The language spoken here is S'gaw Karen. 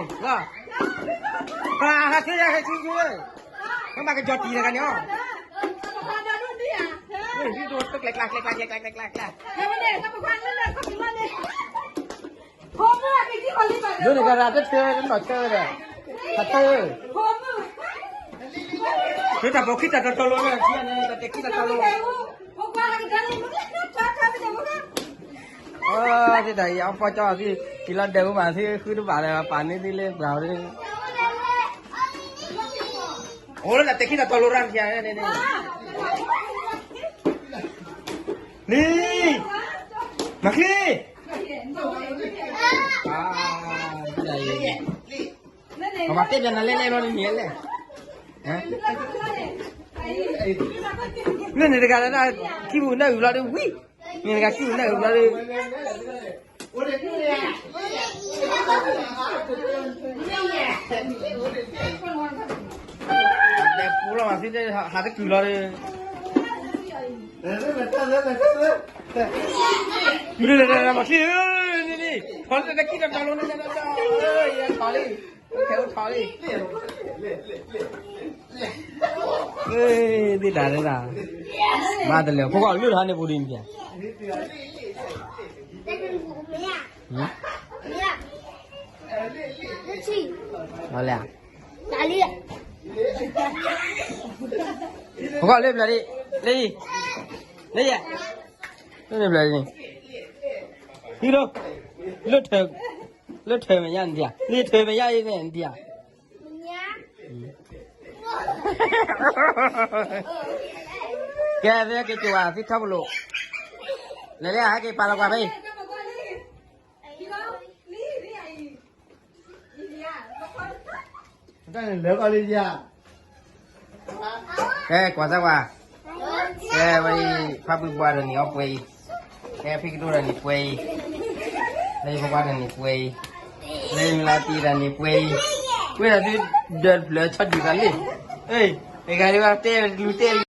လီၤ, ဟး ဟး ဟဲ ဟဲ ဟဲ ဟဲ, မ့ၢ်ဘၣ်ကစီၤတံၤတဂၤန့ၣ်အီၤ, ဟဲ ဟဲ ဟဲ ဟဲ ဟဲ, ဒိးန့ၢ်ကရၤတထၢ တနီၤဆၢဒီး, ဟးတၢ်, သုတၢ်ပိာ်ခံတၢ်တီၤတီၤလိၤန့ၣ်, တၢ်တဲခံတၢ်တီၤလိၤ, အၢ, သ့ၣ်တၢ်အံၤ အီၣ်ပီၢ်ကၠီသု, ကံလီၤဒဲးဝဲဘၣ်သု ဃုတဘၣ်လၢၤ ပာ်န့ၢ်သုလၢပှၤ, အိၣ်လၢတၢ်တဲခံတၢ်တီၤလိၤရၣ်န့ၣ်, န့ၣ်, မၤချ့, အါ, ပှၤတဲပျးနၤလဲၣ်လဲၣ်လီၤန့ၣ်လဲၣ်, န့ၣ်န့ၣ်တဂၤလၢဒၣ် ခံပူၤနၢ်အုၣ်ဘျီဒီးဝံၤ, န့ၣ်တဂၤခံပူၤနၢ်အုၣ်ဘျီဒီး ပူၤလီၤမးသ့ၣ် ဟးတကုာ်လီၤဒီး, မၤချ့ဧၢ, န့ၣ်န့ၣ်, ထီၣ်လၢတၢ်ခံတၢ်တီၤလိၤန့ၣ်, ယဲထီၣ်လံ, ခဲအိၣ်ထီၣ်လံ, သ့ၣ်တၢ်သ့ၣ်တၢ်, ဘၣ်တလဲၤ ဖိခွါလုၢ်ထီၣ်န့ၣ်ပူၤဒ်န့ၣ်, လီၤလဲၣ်, ဖိခွါလၢပျၢၤဒ်, လၢ, လၢယဲ, လၢပျၢၤဒ်န့ၣ်, ဟံးလီၤ, လၢထၢ, လၢထၢမဲာ်ညါန့ၣ်ဒံးဧါ, လၢထၢမဲာ်ညါအံၤန့ၣ်ဒံးဧါ, ကဲ သ့က့ၤက့ၤဝဲ သ့ထီၣ်ပလိာ်, လဲၤလဲၤ ဟဲက့ၤပာ်လီၤကွၢ်ဖဲအံၤ, တၢ်န့ၣ်လၢကီၢ်လံယၤ, ကဲ ကွၢ်စၢ်ကွၢ်, ကဲ ဝဲအံၤ ဖါဘုပှၤဒီးနံၣ်အီပှဲၤအံၤ, ကဲ ဖံကဒိၣ်ဒီးနံၣ်ပှဲၤအံၤ, လၢယဖိခွါဒီးနံၣ်ပှဲၤအံၤ, လၢယမလါတံၢ်ဒီးနံၣ်ပှဲၤအံၤ, ဝဲဒၣ်သုဒၢးတဖျၢၣ်ဆီဒံးသးလံ, အ့ၣ်, တဂၤဒ်ဘၣ်တဲလူၤတဲလံ